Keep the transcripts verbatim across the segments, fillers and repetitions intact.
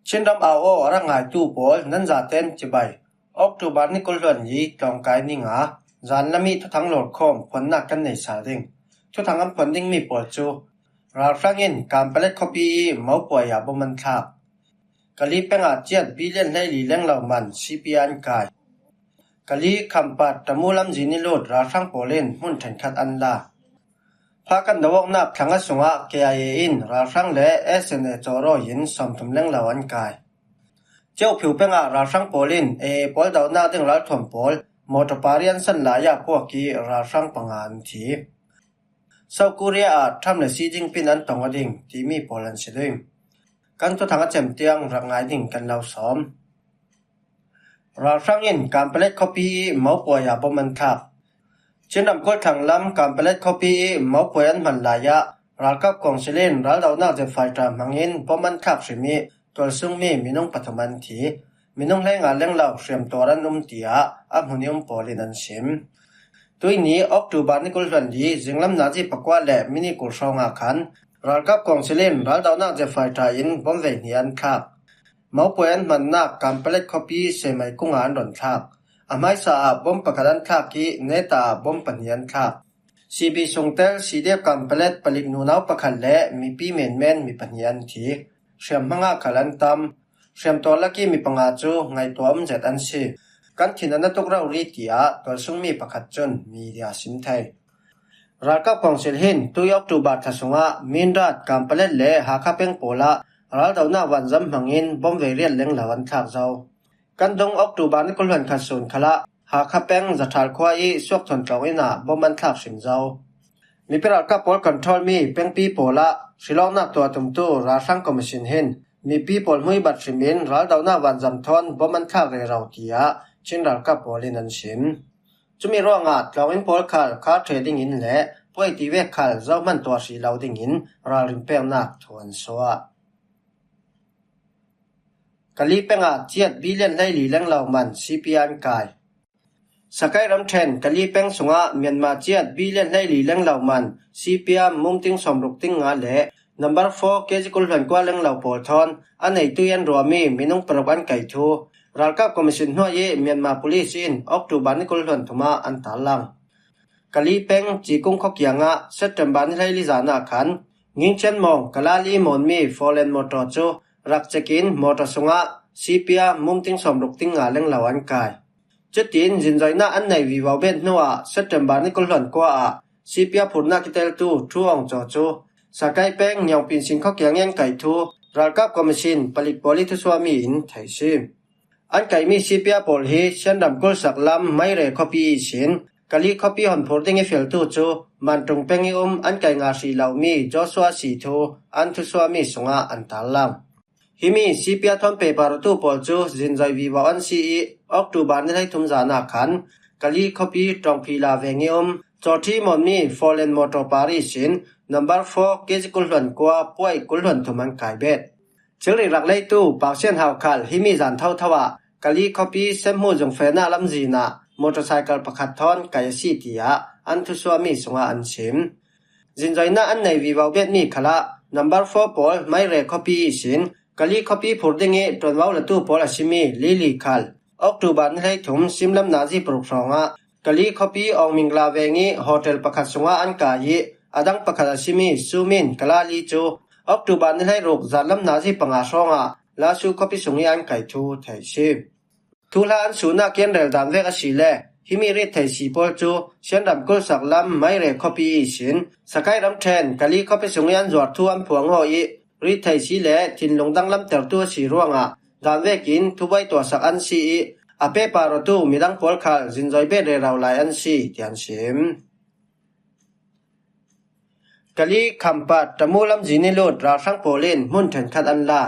Chinram au aw a rak ngaitu pawl nan zaten cibai. October ni kul hluan li tlawngkai ninga zan lam i thuthang lawrkhawm phuannak kan nei sal ding. Thuthang an phuan dingmi pawl cu ralhrang in Kanpalet khuapi i mopuai ah bom an thlak. Kali pengah ciat bilian hleili lenglo man C P R an kai. Kali Khampat Tamu lamzin i lut ralhrang pawl in hmun ṭhenkhat an la. Phakan do awknak thla nga sungah K I A in ralhrang le S N A cawrawi in sawmthum lenglo an kai. Ciophiu pengah ralhrang pawl in A A pawl donak ding ralthuam pawl motor pari an san lai ah puak i ralhrang panga an thi. South Korea ah Trump le Xi Jinping an tong aw ding timi pawl an si ding. Kan thuthang a cem tiang rak ngai ding kan lo sawm. Ralhrang in Kanpalet khuapi i mopuai ah bom an thlak. Chin ramkulh thlang lam Kanpalet khuapi i mopuai an hman lai ah ralkap kawngsil in raldonak zet fighter hmangin bom an thlak hrim i tualsungmi minung pathum an thi. Minung hleinga lenglo hriamtuar an um tiah a hmun i um pawl in an sim. Tuini October ni kul hluan li zinglam nazi pakua le minit kul hrawngah khan ralkap kawngsil in raldonak zet fighter in bom vei hnih an thlak. Mopuai an hmannak Kanpalet khuapi Semai kungah an rawn thlak. A hmaisa ah bom pakhat an thlak i neta ah bom pahnih an thlak. C B sungtel C D F Kanpalet palik nunau pakhat le mipi menmen mi pahnih an thi. Hriamhmangah khal an tam. Hriamtuar lak i mi panga cu ngaihtuah um zet an si. Kan thin a na tuk rori tiah tualsungmi pakhat cun media sim thei. Ralkap kawngsil hin tui October thla sungah Mindat, Kanpalet le Hakha peng pawl ah raldonak vanzam hmangin bom vei riat lenglo an thlak zo. Kan dung October ni kul hluan khat sun khalah Hakha peng Zathal khua i Suakthawn tlawng inn ah bom an thlak hrim zo. Mipi ralkap pawl control mi pengpi pawl ah hrilawknak tuah tumtu ralhrang commission hin mipi pawl hmui bat hrim in raldonak vanzam thawn bom an thlak rero tiah Chin ralkap pawl in an sim. Cumi ruangah tlawng inn pawl khal khar ṭhe dingin le puai ti vek khal zohman tuah hrih lo dingin ralrin peknak thu an suah. Kali pengah ciat bilian hleili lenglo man C P R an kai. Sakai ramṭhen Kali peng sungah Myanmar ciat bilian hleili lenglo man C P R mumting sawmruk ting nga le number four K G kul hluan kua lenglo pawl thawn a neitui an ruahmi minung paruk an kai thu ralkap commission hnuai i Myanmar police in October ni kul hluan thum ah an tarlang. Kali peng Cikung khuakiangah September ni hleili zan ah khan Ngingchian Mawng Kalali Mawnmi four lane motor cu rak cek in motor sungah C P R mumting sawmruk ting nga lenglo an kai. Cutin zinzoinak an nei vivo bet hnuah September ni kul hluan kua ah C P R phurnak kiteltu Thu Aung Caw cu Sakai peng Nyawngpin Sin khuakiang i an kai thu ralkap commission palik pawl i thusuahmi in thei si. An kaimi C P R pawl hi Shan ramkulh sak lam Maire khuapi ihsin Kali khuapi honphur ding i fialtu cu Mantung peng i um an kai nga hrih lomi Joshua si thu an thusuahmi sungah an tarlang. Himi C P R thawn pehpar awtu pawl cu zinzoi vivo an si i October ni hleithum zan ah khan Kali khuapi Ṭawngphila veng i um Cawṭhi Mawnmi four lane motor pari sin number four K G kul hluan kua puai kul hluan thum an kai bet. Thilri rak leitu Pausian Hau khal himi zan thotho ah Kali khuapi Semhmu zung fehnak lamzin ah motorcycle pakhat thawn kai a si tiah an thusuahmi sungah an sim. Zinzoinak an nei vivo betmi khalah number four pawl Maire khuapi ihsin Kali khuapi phur ding i ṭuanvo latu pawl a simi Lili khal October ni hleithum simlam nazi paruk hrawngah Kali khuapi Awngmingla veng i hotel pakhat sungah an kai i a dang pakhat a simi Sumin Kalali cu October ni hleiruk zanlam nazi panga hrawngah Lasu khuapi sung i an kai thu thei si. Thuhla an sunak i an rel dan vek a si le himi rit thei si pawl cu Shan ramkulh sak lam Maire khuapi ihsin Sakai ramṭhen Kali khuapi sung i an zuar thu an phuang aw i rit thei si le thinlung danglamtertu a si ruangah dan vekin thubuai tuahsak an si i a pehpar awtu midang pawl khal zinzoi bet rero lai an si tian sim. Kali Khampat Tamu lamzin i lut ralhrang pawl in hmun ṭhenkhat an la.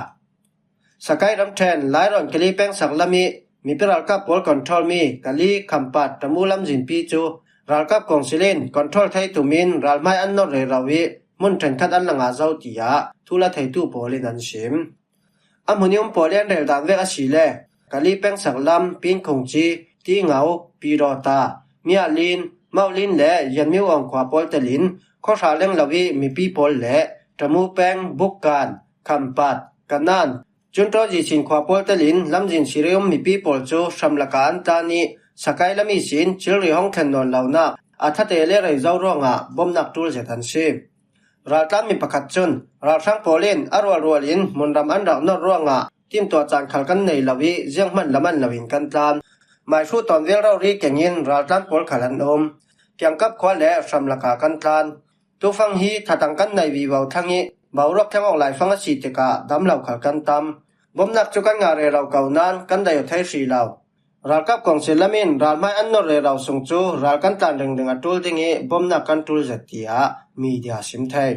Sakai ramṭhen Lairawn Kali pengsak lam i mipi ralkap pawl control mi Kali Khampat Tamu lamzinpi cu ralkap kawngsil in control thei tumin ralhmai an nawt rero i hmun ṭhenkhat an la ngah zo tiah thuhla theitu pawl in an sim. A hmun i um pawl i an rel dan vek a si le Kali pengsak lam Pinkhungci, Tingau, Pirawta, Miahlin, Mauhlin le Yanmiu Awng khua pawl telin khuahra lenglo i mipi pawl le Tamu peng, Bukkan, Khampat, Kanan, Cun Tawizi sin khua pawl telin lamzin sirium mipi pawl cu hram lakah an tlan ih Sakai lam ihsin Chilri hong thlen nawn lonak a thate le rei zo ruangah bomnak ṭul zet an si. Raltlanmi pakhat cun ralhrang pawl in a rualrual in hmunram an rak norh ruangah timtuah caan khal kan nei lo ih zianghman lam an lo in kan tlan. Maihruh tawn vial rori kengin raltlan pawl khal an um. Kiangkap khua le hram lakah kan tlan. Tufang hi thatang kan nei vivo thlang ih boruak thleng awk laifang a si tikah dam lo khal kan tam. Bomnak cu kan ngah rero ko nain kan daih aw thei hrih lo. Ralkap kawngsil lam in ralhmai an nor rero sung cu ral kan tlan ringring a ṭul ding ih bomnak kan ṭul zet, tiah media sim thei.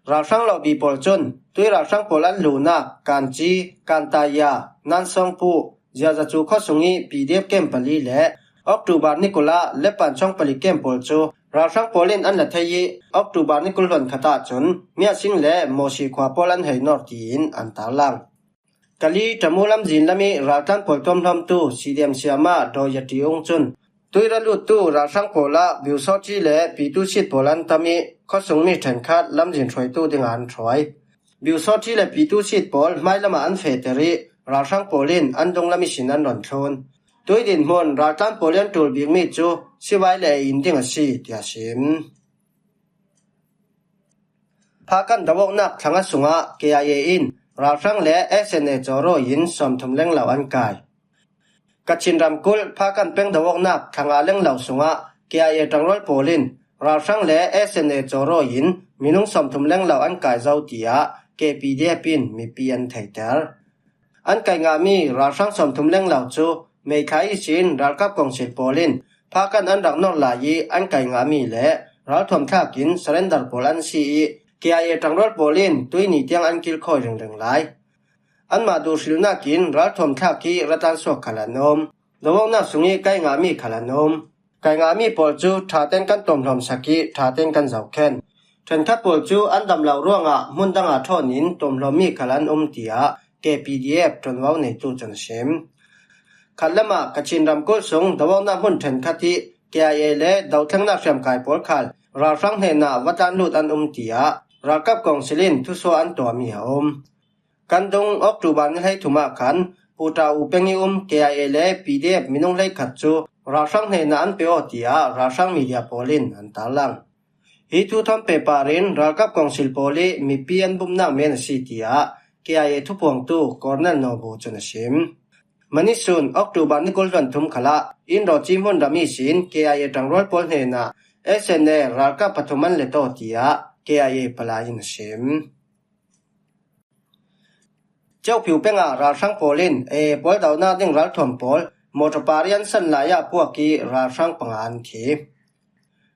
Ralhrang lobi pawl cun tui ralhrang pawl an luhnak Kanci, Kantaya, Nansongpu, Ziazacu khuasung ih P D F camp pali le October ni kul ah Lepan chawng pali camp pawl cu ralhrang pawl in an la thei ih October ni kul hluan khat ah cun Miasing le Mawsi khua pawl an hei nor tiin an tarlang. Kali Tamu lamzin lam ih raltlan pawl tuamhlawmtu C D M siama Daw Yati Ung cun tui ra luttu ralhrang pawl ah Biusawti le Pitusit pawl an tam ih khuasungmi ṭhenkhat lamzin hruaitu dingah an hruai. Biusawti le Pitusit pawl hmailam ah an fehter ih ralhrang pawl in an dunglam ihsin an run thlun. Tui dinhmun raltlan pawl ih an ṭul bikmi cu sivai le ei in ding a si, tiah sim. Phakan doawknak thlanga sungah K I A in ralhrang le S N A cawrawi in sawmthum lenglo an kai. Kachin ramkulh Phakan peng doawknak thlanga lenglo sungah K I A ṭangrual pawl in ralhrang le S N A cawrawi in minung sawmthum lenglo an kai zo, tiah K P D F in mipi an theiter. An kai ngahmi ralhrang sawmthum lenglo cu Meithla ihsin ralkap kawngsil pawl in Phakan an rak nor lai ih an kai ngahmi le ralthuamthlak in surrender pawl an si ih K I A ṭangrual pawl in tuihni tiang an kilkhawi ringring lai. Anmah duhhrilnak in ralthuamthlak ih ratlansuak khal an um. Doawknak sung ih kai ngahmi khal an um. Kai ngahmi pawl cu ṭha tein kan tuamhlawm sak ih ṭha tein kan zohkhenh. Ṭhenkhat pawl cu an dam lo ruangah hmun dangah ṭhawn in tuamhlawmmi khal an um, tiah K P D F ṭuanvo neitu cun a sim. Khatlam ah Kachin ramkulh sung doawknak hmun ṭhenkhat ih K I A le dothlengnak hriamkai pawl khal ralhrang hnenah va tlan lut an um, tiah ralkap kawngsil in thusuah an tuahmi a um. Kan dung October ni hleithum ah khan Puta U peng ih um K I A le P D F minung hleikhat cu ralhrang hnenah an pe aw, tiah ralhrang media pawl in an tarlang. Hi thu thawn pehpar in ralkap kawngsil pawl ih mipi an bumnak men a si, tiah K I A thuphuangtu Colonel Naw Bu cun a sim. Manisun October ni kul hluan thum khalah Inrawci hmunram ihsin K I A ṭangrual pawl hnenah S N A ralkap pathum an let aw, tiah K I A palai in a sim. Ciophiu peng ah ralhrang pawl in A A pawl dohnak ding ralthuam pawl motor party an san lai ah puak ih ralhrang panga an thi.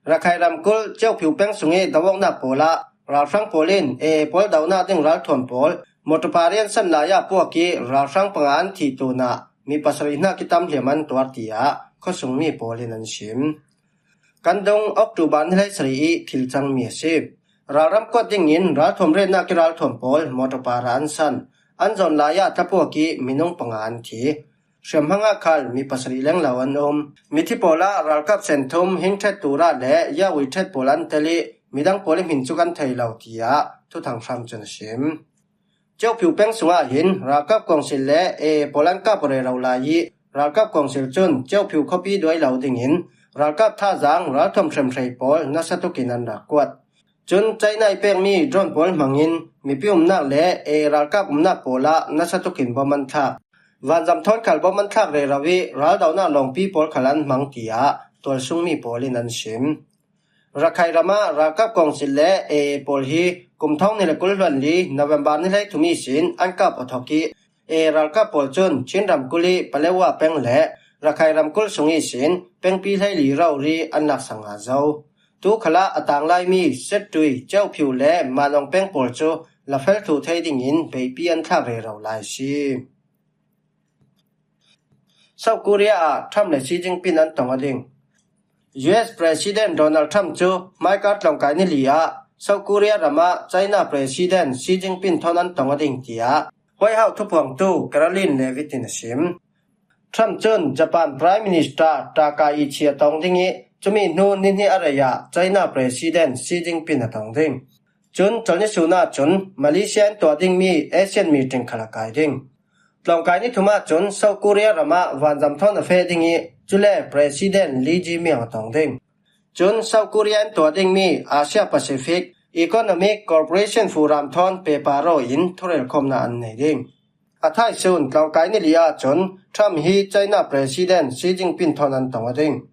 Rakhine ramkulh Ciophiu peng sung ih doawknak pawl ah ralhrang pawl in A A pawl dohnak ding ralthuam pawl motor party an san lai ah puak ih ralhrang panga an thih tlunah mi pasarih hnak ih tam hliam an tuar, tiah khuasungmi pawl in an sim. Kan dung October ni hleisarih ih thil cangmi a si. Ralram kuat dingin ralthuam retnak ih ralthuam pawl motor party an san. An zawn lai ah tlapuak ih minung panga an thi. Hriamhmang ah khal mi pasarih lenglo an um. Mithi pawl ah ralkap senthum Hingthet Tura le Yawi Thet pawl an tel ih midang pawl ih hmin cu kan thei lo, tiah Thuthang Hram cun a sim. Ciophiu peng sungah hin ralkap kawngsil le A A pawl an kap rero lai ih ralkap kawngsil cun Ciophiu khuapi duai lo dingin ralkap thazaang ralthuam hremhrei pawl nasa tukin an rak kuat. Cun China ih pekmi drone pawl hmangin mipi umnak le A A ralkap umnak pawl ah nasa tukin bom an thlak. Vanzam thawn khal bom an thlak rero ih raldohnak lawngpi pawl khal an hmang, tiah tualsungmi pawl in an sim. Rakhine ram ah ralkap kawngsil le A A pawl hi kum thawng hnih le kul hluan li November ni hleithum ihsin an kap aw thawk ih A A ralkap pawl cun Chin ramkulh ih Paletwa peng le Rakhine ramkulh sung ihsin pengpi hleili rori an laksak ngah zo. Tu khalah a tang laimi Settui, Ciophiu le Manawng peng pawl cu la fel thluh thei dingin beipi an thlak rero lai a si. South Korea ah Trump le Xi Jinping an tong aw ding. U S President Donald Trump cu hmaikar tlawngkai ni li ah South Korea ram ah China President Xi Jinping thawn an tong aw ding, tiah White House thuphuangtu Caroline Leavitt in a sim. Trump cun Japan Prime Minister Takaichi a tong ding ih cumi hnu ni hnih a rei ah China President Xi Jinping a tong ding. Cun Cholni sun ah cun Malaysia in tuah dingmi ASEAN meeting khal a kai ding. Tlawngkai ni thum ah cun South Korea ram ah vanzam thawn a feh ding ih, cule President Lee Jae-myung a tong ding. Cun South Korea in tuah dingmi Asia Pacific Economic Cooperation Forum thawn pehpar aw in thurelkhawmnak an nei ding. A thaisun tlawngkai ni li ah cun Trump hi China President Xi Jinping thawn an tong aw ding.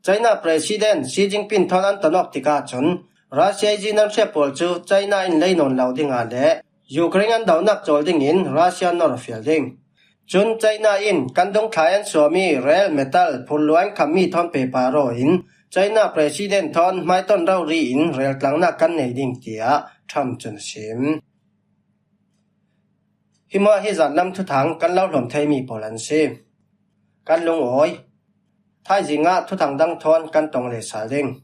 China President Xi Jinping thawn an ton awk tikah cun Russia ih zinan hriat pawl cu China in lei nawn lo dingah le Ukraine an dohnak cawl dingin Russia nor a fial ding. Cun China in kan dungthlai an suahmi rare metal phurlua an khammi thawn pehpar aw in China President thawn hmaiton rori in reltlangnak kan nei ding, tiah Trump cun a sim. Hi hmuah hi zanlam thuthang kan lo hlawm theimi pawl an si. Kan lungawi. Thaizing ah thuthang dang thawn kan tong lehsal ding.